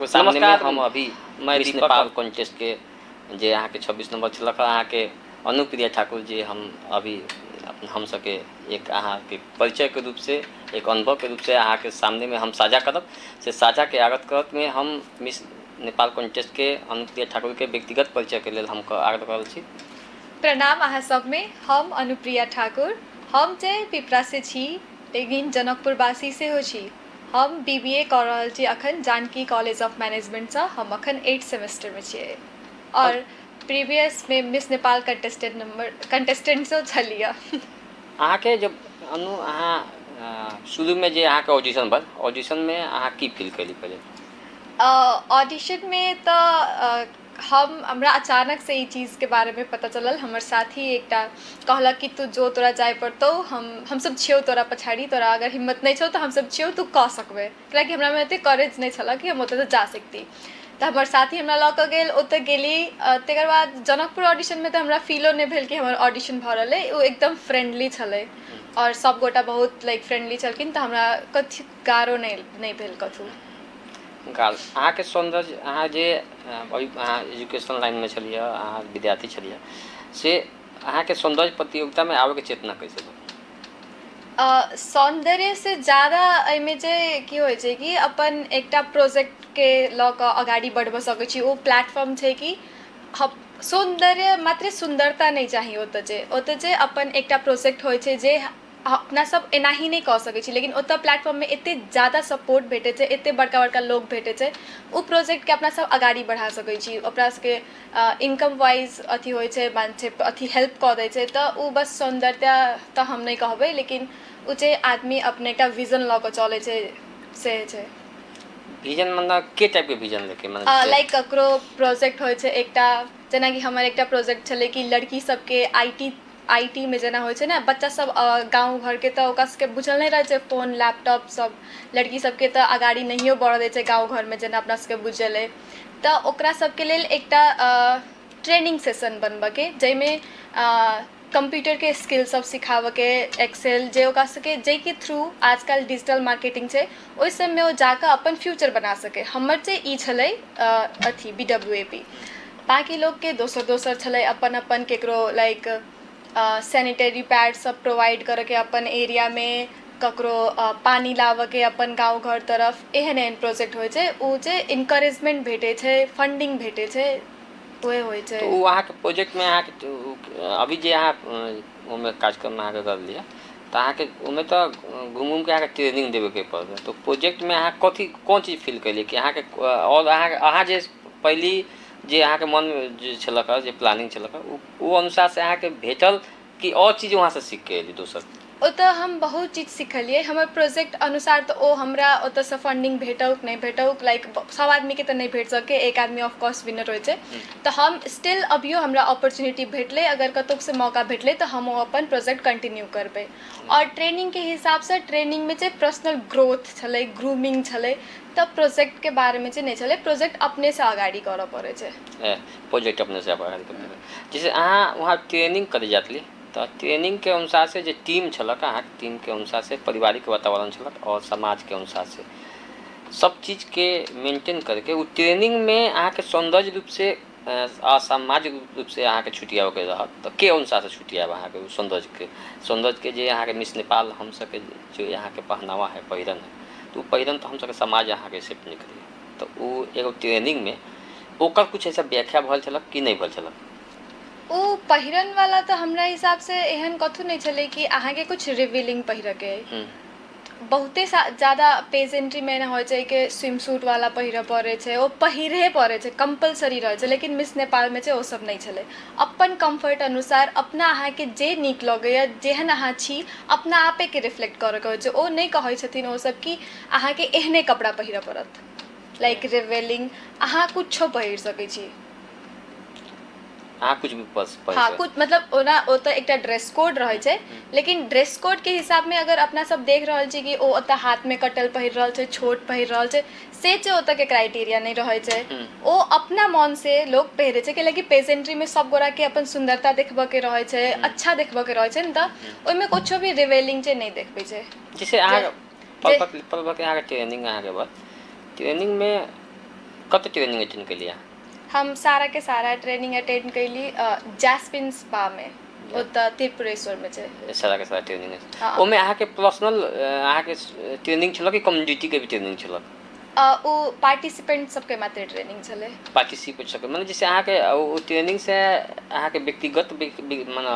सामने में नमस्कार हम अभी मैं मिस दीपक नेपाल कॉन्टेस्ट के जे अहाँके 26 नंबर छलक अहाँके अनुप्रिया ठाकुर जे हम अभी हम सबके एक अहाँके परिचयके रूप से एक अनुभवके रूप से अहाँके सामनेमे हम साझा करब से साझाके आगत करतमे हम मिस नेपाल कॉन्टेस्टके अनुप्रिया ठाकुरके व्यक्तिगत परिचयके लेल हम आग्रह कर रहल छी। प्रणाम अहाँ सबमे, हम अनुप्रिया ठाकुर। हम जे पिपरासँ छी लेकिन जनकपुरवासी सेहो छी। हम बी बी ए कऽ रहल छी अखन जानकी कॉलेज ऑफ मैनेजमेंटसँ। हम अखन 8 सेमेस्टरमे छियै आओर प्रीवियसमे miss Nepal contestant number contestant सेहो छलियै। अहाँके जब अनु अहाँ शुरूमे जे अहाँके ऑडिशन भेल, ऑडिशनमे अहाँ की फील कयली पहिले? ऑडिशनमे तऽ हमरा अचानकसँ ई चीजके बारेमे पता चलल। हमर साथी एकटा कहलक कि तू जो, तोरा जाय पड़तौ, हमसब छियौ तोरा पछाड़ी, तोरा अगर हिम्मत नहि छौ तऽ हमसब छियौ, तू कऽ सकबै। कैलाकि हमरामे ओतेक करेज नहि छलऽ कि हम ओतऽ जा सकती। तऽ हमर साथी हमरा लऽ कऽ गेल, ओतऽ गेली। तकर बाद जनकपुर ऑडिशनमे तऽ हमरा फीलो नहि भेल कि हमर ऑडिशन भऽ रहल अइ। ओ एकदम फ्रेंडली छलै आओर सबगोटा बहुत लाइक फ्रेंडली छलखिन, तऽ हमरा कथी गारो नहि भेल कथू। गाल अहाँके सौन्दर्य, अहाँ जे अभी अहाँ एजुकेशन लाइनमे छलियै, अहाँ विद्यार्थी छलियै, से अहाँके सौन्दर्य प्रतियोगितामे आबैके चेतना कैसे भेल? सौन्दर्यसँ ज्यादा एहिमे जे की होइ छै कि अपन एकटा प्रोजेक्टके लऽ कऽ अगाडि बढ़बऽ सकै छी। ओ प्लेटफॉर्म छै कि सौन्दर्य मात्रे सुन्दरता नहि चाही ओतऽ, जे ओतऽ जे अपन एकटा प्रोजेक्ट होइ छै जे अपना सब एनाही नहि कऽ सकै छी, लेकिन ओतऽ प्लेटफॉर्ममे एतेक ज्यादा सपोर्ट भेटै छै, एतेक बड़का बड़का लोक भेटै छै, ओ प्रोजेक्टके अपना सब अगाडि बढ़ा सकै छी। ओकरा सबके इनकम वाइज अथी होइ छै, मान्छे अथी हेल्प कऽ दै छै। तऽ ओ बस सौन्दर्यता तऽ हम नहि कहबै, लेकिन ओ जे आदमी अपने एकटा विजन लऽ कऽ चलै छै से छै। विजन मतलब के टाइपके विजन लेके मतलब? लाइक ककरो प्रोजेक्ट होइ छै एकटा, जेनाकि हमर एकटा प्रोजेक्ट छलै कि लड़की सबके I T मे जेना होइ छै ने, बच्चा सब गाँव घरके तऽ ओकरा सबके बुझल नहि रहै छै फोन लैपटॉप सब। लड़की सबके तऽ अगाडि नहियो बढ़ऽ दै छै गाँव घरमे, जेना अपना सबके बुझल अइ। तऽ ओकरा सबके लेल एकटा ट्रेनिंग सेशन बनबऽके, जाहिमे कम्प्यूटरके स्किल सब सिखाबऽके, एक्सेल, जे ओकरा सबके जाहिके थ्रू आजकल डिजिटल मार्केटिंग छै, ओहि सबमे ओ जाकऽ अपन फ्यूचर बना सकै। हमर जे ई छलै अथी BWAP। बाँकी लोकके दोसर दोसर छलै अपन अपन, ककरो लाइक सैनिटरी पैड सब प्रोवाइड करऽके अपन एरियामे, ककरो पानि लाबऽके अपन गाँव घर तरफ। एहन एहन प्रोजेक्ट होइ छै। ओ जे इनकरेजमेंट भेटै छै, फंडिंग भेटै छै, उहे होइ छै। तऽ ओ अहाँके प्रोजेक्टमे अहाँके अभी जे अहाँ ओहिमे कार्यक्रम अहाँके रहलियै, तऽ अहाँके ओहिमे तऽ घुमि घुमिके अहाँके ट्रेनिंग देबेके पड़ल। तऽ प्रोजेक्टमे अहाँ कथी कोन चीज फील कयलियै कि अहाँके आओर अहाँ जे पहिली जे अहाँके मनमे जे छलक हँ, जे प्लानिंग छलक हँ, ओ अनुसार से अहाँके भेटल कि आओर चीज वहाँसँ सीखके एली दोसर? ओतऽ हम बहुत चीज सिखलियै। हमर प्रोजेक्ट अनुसार तऽ ओ हमरा ओतऽसँ फंडिंग भेटौक नहि भेटौक, लाइक सब आदमीके तऽ नहि भेट सकै, एक आदमी ऑफकोर्स विनर होइ छै। तऽ हम स्टिल अभियो हमरा अपॉर्चुनिटी भेटलै, अगर कतहुसँ मौका भेटलै तऽ हम ओ अपन प्रोजेक्ट कंटिन्यू करबै। आओर ट्रेनिंगके हिसाबसँ ट्रेनिंगमे जे पर्सनल ग्रोथ छलै, ग्रूमिंग छलै, तऽ प्रोजेक्टके बारेमे चाहिँ नहि छलै। प्रोजेक्ट अपनेसँ अगाडि करऽ पड़ै छै। प्रोजेक्ट अपनेसँ अगाडि करऽ पड़ै। जैसे अहाँ वहाँ ट्रेनिंग करे जातली तऽ ट्रेनिंगके अनुसार से जे टीम छलक, अहाँके टीमके अनुसार से पारिवारिक वातावरण छलक आओर समाजके अनुसार से सब चीजके मेंटेन करके ओ ट्रेनिंगमे अहाँके सौन्दर्य रूप से आ सामाजिक रूप से अहाँके छुटियाबऽके रहत तऽ के अनुसार से छुटियाब अहाँके ओ सौन्दर्यके जे अहाँके मिस नेपाल हम सबके जे अहाँके पहनावा है, पहिरन है, तऽ ओ पहिरन तऽ हम सबके समाज अहाँके एक्सेप्ट नहि करैए। तऽ ओ एगो ट्रेनिंगमे ओकर कुछ ऐसा व्याख्या भऽ छलक कि नहि भेल छलक? ओ पहिरनवला तऽ हमरा हिसाबसँ एहन कथू नहि छलै कि अहाँके कुछ रिवीलिंग पहिरऽके अइ। बहुते ज्यादा पेजेंट्रीमे एना होइ छै कि स्विम सूट वाला पहिरऽ पड़ै छै, ओ पहिरहे पड़ै छै, कम्पलसरी रहै छै। लेकिन मिस नेपालमे चाहिँ ओ सब नहि छलै। अपन कम्फर्ट अनुसार अपना अहाँके जे नीक लगैए, जेहन अहाँ छी, अपना आपेके रिफ्लेक्ट करऽके होइ छै। ओ नहि कहै छथिन ओ सब कि अहाँके एहने कपड़ा पहिरऽ पड़त, लाइक रिवेलिंग। अहाँ कुछो पहिर सकै छी। अहाँ कुछ भी पहिर हँ सकै। कुछ मतलब ओना ओतऽ एकटा ड्रेस कोड रहै छै, लेकिन ड्रेस कोडके हिसाबमे अगर अपना सब देख रहल छी कि ओ ओतऽ हाथमे कटल पहिर रहल छै, छोट पहिर रहल छै, से चाहिँ ओतऽके क्राइटेरिया नहि रहै छै। ओ अपना मोनसँ लोक पहिरै छै, कैलाकि पेजेंट्रीमे सब गोराके अपन सुन्दरता देखबऽके रहै छै, अच्छा देखबऽके रहै छै ने। तऽ ओहिमे कुछो भी रिवेलिंग चाहिँ नहि देखबै छै। जैसे अहाँके पल पल अहाँके ट्रेनिंग अहाँके बाद ट्रेनिंगमे कत ट्रेनिंग अटेंड केलियै? हम सारा के सारा ट्रेनिंग अटेंड कैली जैस्मिन स्पा मे, ओतऽ त्रिपुरेश्वर मे छै। सारा के सारा ट्रेनिंग। ओहिमे अहाँके पर्सनल अहाँके ट्रेनिंग छलक कि कम्युनिटी के भी ट्रेनिंग छलक? ओ पार्टिसिपेंट सबके मात्र ट्रेनिंग छलै। पार्टिसिपेट सबके, मने जैसे अहाँके ओ ट्रेनिंग से अहाँके व्यक्तिगत मने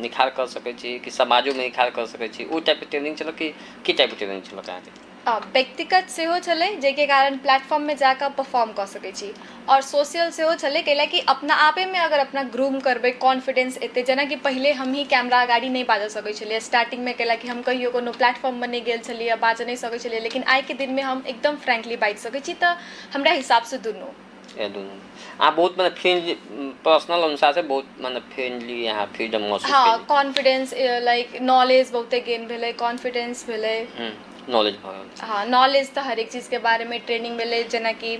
निखार कर सकै छी कि समाजोमे निखार कर सकै छी, ओ टाइपके ट्रेनिंग छलक कि की टाइपके ट्रेनिंग छलक अहाँके? व्यक्तिगत सेहो छलै, जाहिके कारण प्लेटफॉर्ममे जाकऽ परफॉर्म कऽ सकै छी, आओर सोशल सेहो छलै, कैलाकि अपना आपेमे अगर अपना ग्रूम करबै, कॉन्फिडेंस एतै। जेनाकि पहिले हमही कैमरा अगाडि नहि बाजऽ सकै छलियै स्टार्टिंगमे, कैलाकि हम कहियो कोनो प्लेटफॉर्ममे नहि गेल छलियै, बाजऽ नहि सकै छलियै, लेकिन आइके दिनमे हम एकदम फ्रैंकली बाजि सकै छी। तऽ हमरा हिसाबसँ दुनू। दुनू। अहाँ बहुत मने फ्रेंडली, पर्सनल अनुसार से बहुत मने फ्रेंडली अहाँ फ्रीडम महसूस। हँ, कॉन्फिडेंस, लाइक नॉलेज बहुते गेन भेलै, कॉन्फिडेंस भेलै। नॉलेज भऽ गेल। हँ, नॉलेज तऽ हरेक चीजके बारेमे ट्रेनिंग भेलै, जेनाकि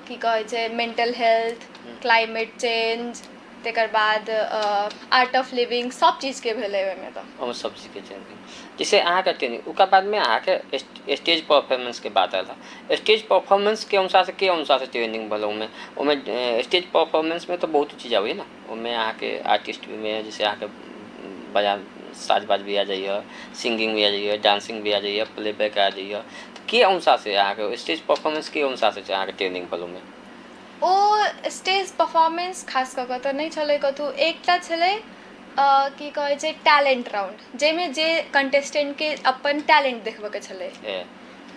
की कहै छै, मेंटल हेल्थ, क्लाइमेट चेंज, तकर बाद आर्ट ऑफ लिविंग, सब चीजके भेलै ओहिमे तऽ। ओहिमे सब चीजके ट्रेनिंग। जैसे अहाँके ट्रेनिंग, ओकर बादमे अहाँके स्टेज परफॉर्मेंसके बात आयल। स्टेज परफॉर्मेंसके अनुसार से, के अनुसार से ट्रेनिंग भेल ओहिमे? ओहिमे स्टेज परफॉर्मेंसमे तऽ बहुत चीज आबैए ने। ओहिमे अहाँके आर्टिस्टमे जैसे अहाँके बजा साज बाज भी आ जाइए, सिंगिंग भी आ जाइए, डांसिंग भी आ जाइए, प्लेबैक आ जाइए, तऽ के अनुसार से अहाँके स्टेज परफॉर्मेंस के अनुसार से अहाँके ट्रेनिंग भेल ओहिमे? ओ स्टेज परफॉर्मेंस खास कऽ कऽ तऽ नहि छलै कतहु। एकटा छलै, की कहै छै, टैलेंट राउंड, जाहिमे जे कंटेस्टेंटके अपन टैलेंट देखबऽके छलै।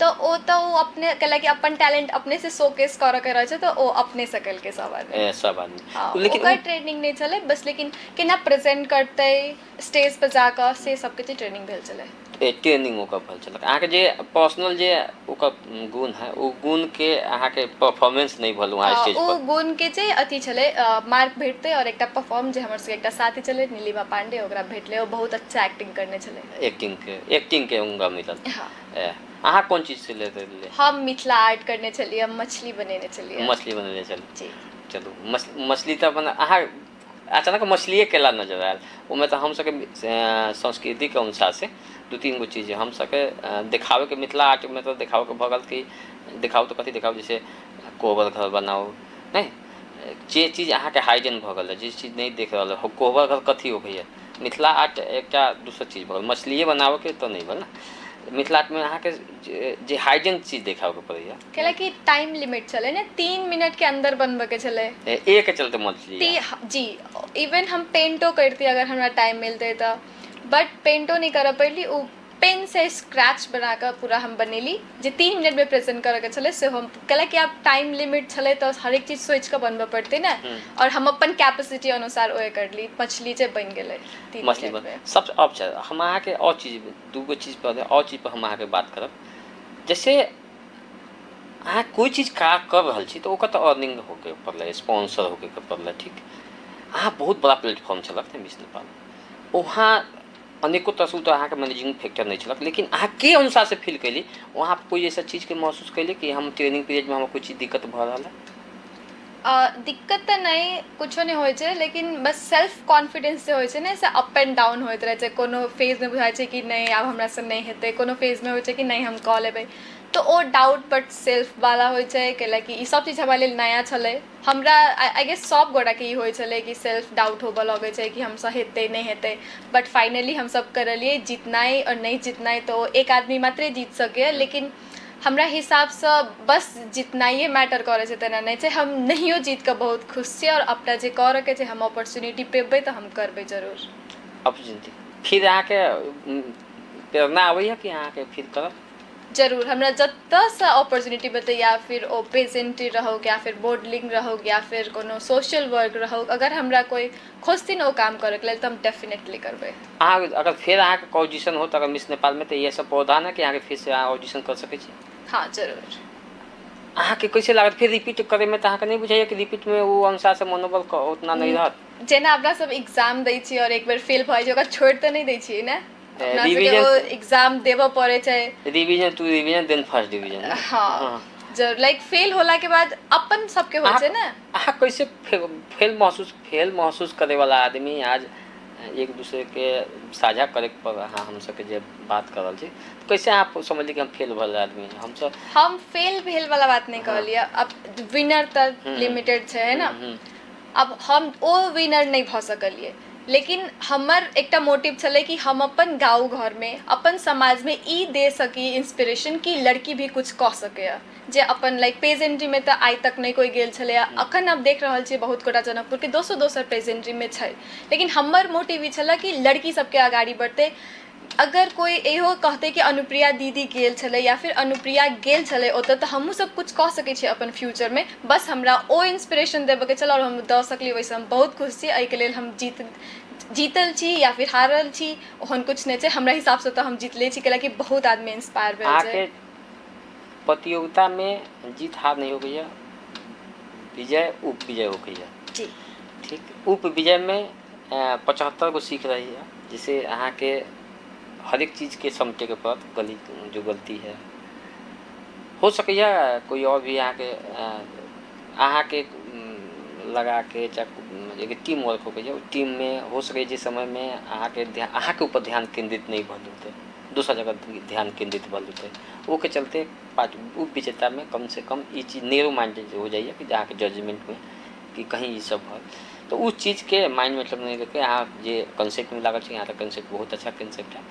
तऽ ओ तऽ ओ अपने, कैलाकि अपन टैलेंट अपने से शोकेस करऽ के रहै छै, तऽ ओ अपने से केलकै सब आदमी। सब आदमी। हँ। लेकिन ओकर ट्रेनिंग नहि छलै बस, लेकिन केना प्रेजेंट करतै स्टेज पर जाकऽ, से सबके ट्रेनिंग भेल छलै। ट्रेनिंग ओकर भेल छलक। अहाँके जे पर्सनल जे ओकर गुण है, ओ गुणके अहाँके परफॉर्मेंस नहि भेल वहाँ स्टेज ओ पर? गुणके जे अथी छलै, मार्क भेटतै, आओर एकटा परफॉर्म जे हमर सबके एकटा साथी छलै नीलिमा पांडे, ओकरा भेटलै। ओ बहुत अच्छा एक्टिंग करने छलै। एक्टिंगके हुनका मिलल? हँ। अहाँ कोन चीज से लेते रहियै? हम मिथिला आर्ट करने छलियै, हम मछली बनेने छलियै। मछली बनेने छलियै? जी। चलू, मछली तऽ अपन अहाँ अचानक मछलिए केला नजर आयल ओहिमे? तऽ हमसभके संस्कृतिके अनुसार से दू तीन गो चीज हमसभके देखाबैके मिथिला आर्टमे तऽ देखाबैके भऽ गेल कि देखाउ तऽ कथी देखाउ? जैसे कोबर घर बनाउ, नहि जे चीज अहाँके हाइजन भऽ गेल, जे चीज नहि देख रहल है। कोबर घर कथी होइए? मिथिला आर्ट एकटा दोसर चीज भऽ गेल। मछलिए बनाबऽके तऽ नहि भेल ने। मिथिला आर्टमे अहाँके जे हाइजन चीज देखाबऽके पड़ैए। कैलाकि टाइम लिमिट छलै ने, 3 मिनटके अन्दर बनबऽके छलै। एक चलते मछली। जी, इवन हम पेंटो करती अगर हमरा टाइम मिलतै तऽ, बट पेंटो नहि करऽ पड़ली। ओ पेन से स्क्रैच बना कऽ पूरा हम बनेली, जे 3 मिनटमे प्रेजेंट करऽके छलै से हम। कैलाकि आब टाइम लिमिट छलै तऽ हरेक चीज सोचि कऽ बनबऽ पड़तै ने, आओर हम अपन कैपेसिटी अनुसार ओहे करली। मछली जे बनि गेलै 3 मछली मिनटमे। सब अब छै। हम अहाँके आओर चीज, दूगो चीज पर, आओर चीज पर हम अहाँके बात करब। जैसे अहाँ कोइ चीज का कर रहल छी तऽ ओकर तऽ अर्निंग होके पड़लै, स्पॉन्सर होके पड़लै, ठीक। अहाँ बहुत बड़ा प्लेटफॉर्म छलक ने मिस नेपाल, वहाँ अनेको तरह तऽ अहाँके मैनेजिंग फैक्टर नहि छलक, लेकिन अहाँ के अनुसार से फील कैली वहाँ? कोई ऐसा चीजके महसूस कैली कि हम ट्रेनिंग पीरियडमे हमरा कोई चीज दिक्कत भऽ रहल है? दिक्कत तऽ नहि, कुछो नहि होइ छै, लेकिन बस सेल्फ कॉन्फिडेंस जे होइ छै ने, से अप एंड डाउन होइत रहै छै। कोनो फेजमे बुझाइ छै कि नहि, आब हमरासँ नहि हेतै, कोनो फेजमे होइ छै कि नहि, हम कऽ लेबै। तऽ ओ डाउट बट सेल्फ वाला होइ छै, कैलाकि ई सब चीज हमरा लेल नया छलै। हमरा I guess सब गोटाके ई होइ छलै कि सेल्फ डाउट होबऽ लगै छै कि हमसँ हेतै, नहि हेतै, बट फाइनली हमसब करलियै। जीतनाइ आओर नहि जीतनाइ तऽ ओ एक आदमी मात्रे जीत सकैए, लेकिन हमरा हिसाबसँ बस जितनाइए मैटर करै छै तेना नहि छै। हम नहियो जीत कऽ बहुत खुश छी, आओर अपना जे करऽके छै, हम अपॉर्चुनिटी पेबै तऽ हम करबै जरूर। अपॉर्चुनिटी फिर अहाँके प्रेरणा आबैए कि अहाँके फिर करब? जरूर। हमरा जतऽसँ अपॉर्चुनिटी भेटै, या फिर ओ पेजेंट्री रहौ, या फिर मॉडलिंग रहौ, या फिर कोनो सोशल वर्क रहौ, अगर हमरा कोइ खोजथिन ओ काम करैके लेल तऽ हम डेफिनेटली करबै। अहाँ अगर फेर अहाँके ऑडिशन होत अगर मिस नेपालमे, तऽ इएह सब प्रावधान है कि अहाँके फिर से अहाँ ऑडिशन कर सकै छी? हँ, जरूर। अहाँके कैसे लागत फिर रिपीट करैमे? तऽ अहाँके नहि बुझाइए कि रिपीटमे ओ अनुसार से मनोबल उतना नहि रहत? जेना अपना सब एग्जाम दै छियै आओर एक बेर फेल भऽ जाइ छै, ओकरा छोड़ि तऽ नहि दै छियै ने अपना सबके। रिवीजन। ओ एग्जाम देबऽ पड़ै छै। Revision to revision, then first division. हँ, जरूर। लाइक फेल होला के बाद अपन सबके होइ छै ने। अहाँ कैसे फेल महसूस करे वाला आदमी आज एक दूसरे के साझा करे पर अहाँ हम सबके जे बात कर रहल छी, कैसे अहाँ समझली कि हम फेल भेल आदमी हमसब? हम फेल भेल वाला बात नहीं कहलियै। अब विनर तऽ लिमिटेड छै, है ना? अब हम ओ विनर नहि भऽ सकलियै, लेकिन हमर एकटा मोटिव छलै कि हम अपन गाँव घरमे, अपन समाजमे ई दे सकी इंस्पिरेशन कि लड़की भी कुछ कऽ सकैए, जे अपन लाइक पेजेंट्रीमे तऽ आइ तक नहि कोइ गेल छलैए। अखन आब देख रहल छियै बहुत गोटा जनकपुरके दोसर दोसर पेजेंट्रीमे छै, लेकिन हमर मोटिव ई छलै कि लड़की सबके अगाडि बढ़तै। अगर कोइ इहो कहतै कि अनुप्रिया दीदी गेल छलै या फिर अनुप्रिया गेल छलै ओतऽ, तऽ हमहूँ सब कुछ कऽ सकै छियै अपन फ्यूचरमे। बस हमरा ओ इंस्पिरेशन देबऽके छल आओर हम दऽ सकली, ओहिसँ हम बहुत खुश छी। एहिके लेल हम जीतल छी या फिर हारल छी, ओहन कुछ नहि छै। हमरा हिसाबसँ तऽ हम जीतले छी, कैलाकि बहुत आदमी इंस्पायर भेल छै। अहाँके प्रतियोगितामे जीत हार नहि होइए, विजय उप विजय होइए। जी। ठीक, उप विजयमे 75 गो सीख रहैए, जैसे अहाँके हरेक चीजके समेटैके पड़त। गली जो गलती है हो सकैए कोई और भी अहाँके लगाके, चाहे एक टीम वर्क होइए, ओ टीममे हो सकैए जे समयमे अहाँके ध्यान, अहाँके ऊपर ध्यान केन्द्रित नहि भऽ जेतै, दोसर जगह ध्यान केन्द्रित भऽ जेतै। ओके चलते उप विजेतामे कम से कम ई चीज नेरो माइंड हो जाइए कि अहाँके जजमेंटमे कि कहीं ई सब भऽ तऽ ओ चीजके माइंड मतलब नहि रखके अहाँ जे कंसेप्टमे लागल छी, अहाँके कंसेप्ट बहुत अच्छा कंसेप्ट है।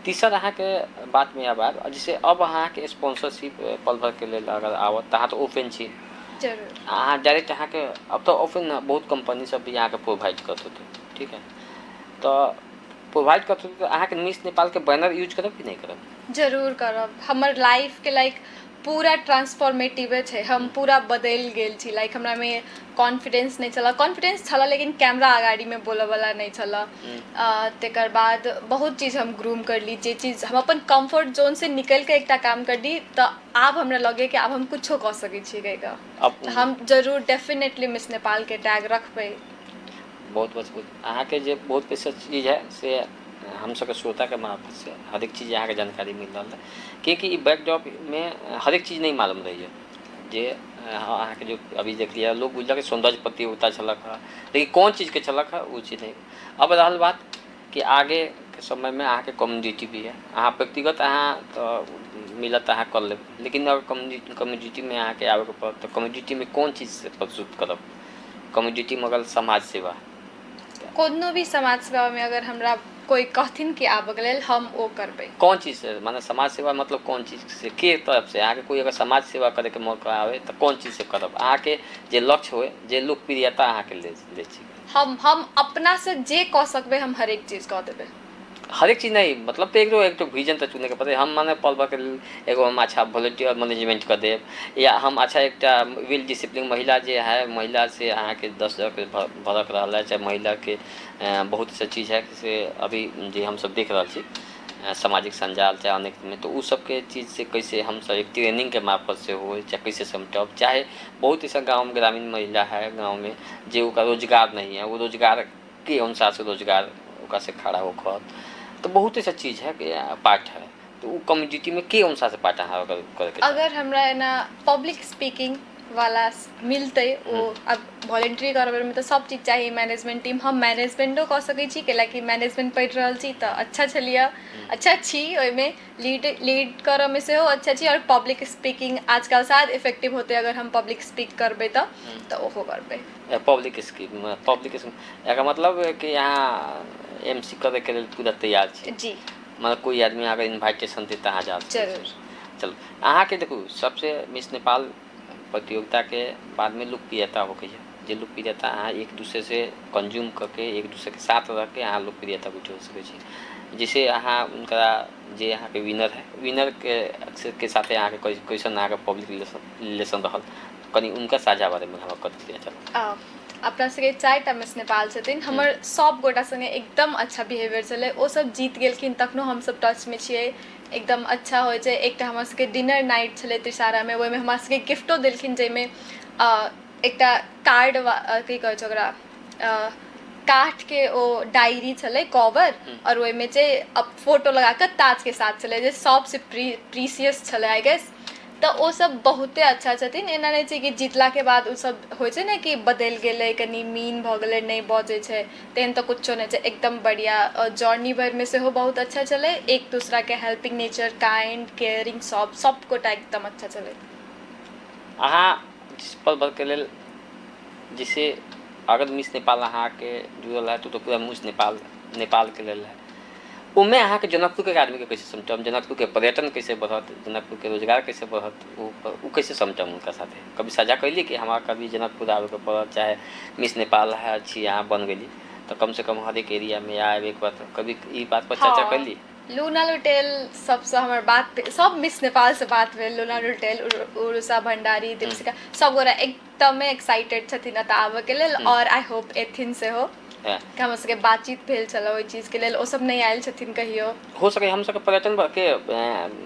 तीसर अहाँके बातमे आब आयब, जैसे अब अहाँके स्पॉन्सरशिप पल भरके लेल अगर आवत तऽ अहाँ तऽ ओपन छी? जरूर। अहाँ डायरेक्ट अहाँके अब तऽ ओपन बहुत कंपनी सब भी अहाँके प्रोवाइड करत होतै, ठीक है, तऽ प्रोवाइड करत होतै तऽ अहाँके मिस नेपालके बैनर यूज करब कि नहि करब? जरूर करब। हमर लाइफके लाइक पूरा ट्रांसफॉर्मेटिवे छै, हम पूरा बदलि गेल छी। लाइक हमरामे कॉन्फिडेंस नहि छलऽ, कॉन्फिडेंस छलऽ लेकिन कैमरा अगाडीमे बोलऽवला नहि छलऽ। तकर बाद बहुत चीज हम ग्रूम करली, जे चीज हम अपन कम्फर्ट जोनसँ निकलि कऽ एकटा काम करली, तऽ आब हमरा लगैए कि आब हम कुछो कऽ सकै छी कहि कऽ। हम जरूर डेफिनेटली मिस नेपालके टैग रखबै। बहुत बहुत बहुत अहाँके जे बहुत पैसा चीज है से हम सबके श्रोताके मार्फत से हरेक चीज अहाँके जानकारी मिल रहल है, कियाकि ई बैकड्रॉपमे हरेक चीज नहि मालूम रहैए। जे अहाँके जो अभी देखलियै, लोग बुझलक सौन्दर्य प्रतियोगिता छलक हँ, लेकिन कोन चीजके छलक हँ ओ चीज नहि। अब रहल बात कि आगेके समयमे अहाँके कम्युनिटी भी है, अहाँ व्यक्तिगत अहाँ तऽ मिलत अहाँ कर लेब, लेकिन अगर कम्युनिटीमे अहाँके आबैके पड़त तऽ कम्युनिटीमे कोन चीजसँ प्रस्तुत करब? कम्युनिटीमे अगर समाज सेवा कोनो भी समाज सेवामे अगर हमरा कोइ कहथिन कि आबऽके लेल, हम ओ करबै। कोन चीज से? माने समाज सेवा मतलब कोन चीज से, के तरफ से अहाँके कोइ अगर समाज सेवा करैके मौका आवे तऽ कोन चीज से करब? अहाँके जे लक्ष्य होय, जे लोकप्रियता अहाँके ले ले छी। हम अपनासँ जे कऽ सकबै, हम हरेक चीज कऽ देबै। हरेक चीज नहीं मतलब तऽ एगो एक विजन तऽ चुनैके पड़तै। हम माने पल भरके लेल एगो हम अच्छा वॉलेंटियर मैनेजमेंट कऽ देब, या हम अच्छा एकटा वेल डिसिप्लिन महिला जे है, महिला से अहाँके 10 जगहके भरक रहल है, चाहे महिलाके बहुत सा चीज है से अभी जे हमसब देख रहल छी सामाजिक सञ्जाल चाहे अनेक मे, तऽ ओ सबके चीज से कैसे हमसब एक ट्रेनिंगके मार्फत से हो, चाहे कैसे समेटब, चाहे बहुत ऐसा गाँवमे ग्रामीण महिला है गाँवमे जे ओकरा रोजगार नहीं है, वो रोजगार के अनुसार से रोजगार ओकरा से खड़ा होकर, तऽ बहुत ऐसा चीज है कि पार्ट है, तऽ ओ कम्युनिटीमे के अनुसार से पार्ट अहाँ करैके चाहब? अगर हमरा एना पब्लिक स्पीकिंग वाला मिलतै, ओ अब वॉलेंट्री करबैमे तऽ सब चीज चाही, मैनेजमेंट टीम, हम मैनेजमेंटो कऽ सकै छी, कैलाकि मैनेजमेंट पढ़ि रहल छी तऽ अच्छा छलियै, अच्छा छी ओहिमे, लीड लीड करऽमे सेहो अच्छा छी, आओर पब्लिक स्पीकिंग आजकल शायद इफेक्टिव होतै अगर हम पब्लिक स्पीक करबै तऽ ओहो करबै। पब्लिक स्कीम, पब्लिक स्कीम, एकर मतलब कि अहाँ एमसी करैके लेल पूरा तैयार छी? जी। मतलब कोइ आदमी अहाँके इन्वाइटेशन दे तऽ अहाँ जा सकै छी? जरूर। चलू, अहाँके देखू, सबसे मिस नेपाल प्रतियोगिताके बादमे लोकप्रियता होकै छै, जे लोकप्रियता अहाँ एक दूसरे से कंज्यूम करके, एक दूसरेके साथ रहिके अहाँ लोकप्रियता बुझ सकै छी। जैसे अहाँ हुनका जे अहाँके विनर है, विनरके के साथे अहाँके कैसन अहाँके पब्लिक रिलेशन रिलेशन रहल, कनि उनका साझा बारेमे हमरा कथी दिअ चलू। अपना सबके चारिटा मिस नेपाल छथिन, हमर सब गोटा सङ्गे एकदम अच्छा बिहेवियर छलै। ओसब जीत गेलखिन तखनो हमसब टचमे छियै, एकदम अच्छा होइ छै। एकटा हमर सबके डिनर नाइट छलै त्रिसारामे, ओहिमे हमरा सबके गिफ्टो देलखिन, जाहिमे एकटा कार्ड, की कहै छै ओकरा, काठके ओ डायरी छलै कवर, आओर ओहिमे चाहिँ अब फोटो लगा कऽ ताजके साथ छलै, जे सबसँ प्रीसियस छलै I guess. तऽ ओसभ बहुते अच्छा छथिन। एना नहि छै कि जीतलाके बाद ओसभ होइ छै ने कि बदलि गेलै, कनि मीन भऽ गेलै, नहि बजै छै, तेहन तऽ किछो नहि छै, एकदम बढ़िआँ। आओर जर्नी भरिमे सेहो बहुत अच्छा छलै, एक दोसराके हेल्पिंग नेचर, काइंड, केयरिंग, सभ सभगोटा एकदम अच्छा छलै। अहाँ जिस पल भरके लेल जैसे अगर मिस नेपाल अहाँके जुड़ल है तो पूरा मिस नेपाल नेपालके लेल है, ओहिमे अहाँके जनकपुरके आदमीके कैसे समटम, जनकपुरके पर्यटन कैसे बढ़त, जनकपुरके रोजगार कैसे बढ़त, ओ ओ कैसे समटम हुनका साथे कभी साझा कैली कि हमरा कभी जनकपुर आबैके पड़त, चाहे मिस नेपाल है छी अहाँ बन गेली तऽ कम से कम हरेक एरियामे आयब एक बार, कभी ई बात पर चर्चा हँ कैली? लूना लुटेल सबसँ हमर बात, सब मिस नेपालसँ बात भेल। लूना लुटेल, उरुषा भण्डारी, दीपशिका, सब गोरा एकदमे एक्साइटेड छथिन एतऽ आबऽके लेल आओर I hope एथिन सेहो। हमर सबके बातचीत भेल छलै ओहि चीजके लेल, ओसब नहि आयल छथिन कहियो। हो सके हम सबके पर्यटन के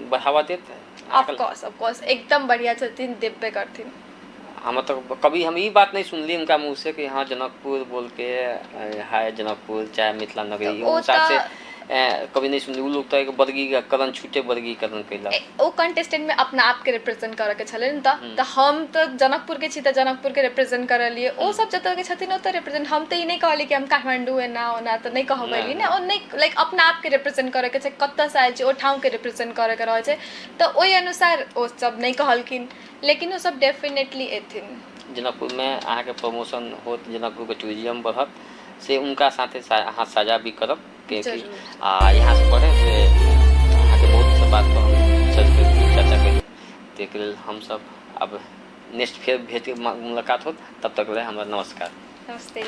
बढ़ावा देत। ऑफकोर्स ऑफकोर्स, एकदम बढ़िया छथिन, देबे करथिन। हम तऽ कभी हम ई बात नहि सुनली उनका मुँह से कि हाँ जनकपुर बोल के हाय जनकपुर चाहे मिथिला नगरी ओ अनुसार से कभी नहीं सुनली। उ लोग तऽ एक वर्गीकरण, छूटे वर्गीकरण कैलक। ओ कंटेस्टेंट में अपना आपके रिप्रेजेंट करऽ के छलै ने, तऽ हम तऽ जनकपुर के छी तऽ जनकपुर के रिप्रेजेंट करलियै। ओ सब जतऽ के छथिन ओतऽ रिप्रेजेंट। हम तऽ ई नहि कहलियै कि हम काठमांडू एना ओना तऽ नहि कहबैली ने। ओ नहि, लाइक अपना आपके रिप्रेजेंट करऽ के छै, कतऽसँ आयल छी ओ ठाउँ के रिप्रेजेंट करऽ के रहै छै, तऽ ओहि अनुसार ओ सब नहि कहलखिन, लेकिन ओ सब डेफिनेटली एथिन। जनकपुर में अहाँके प्रमोशन होत, जनकपुर के टूरिज्म बढ़त, से उनका साथे अहाँ साझा भी करब कि आ यहाँ से बढ़े से अहाँके बहुत सब बात पर हम चर्चा करी। ताहिके लेल हमसब अब नेक्स्ट फेर भेट मुलाकात होत, तब तक ले हमरा नमस्कार। नमस्ते।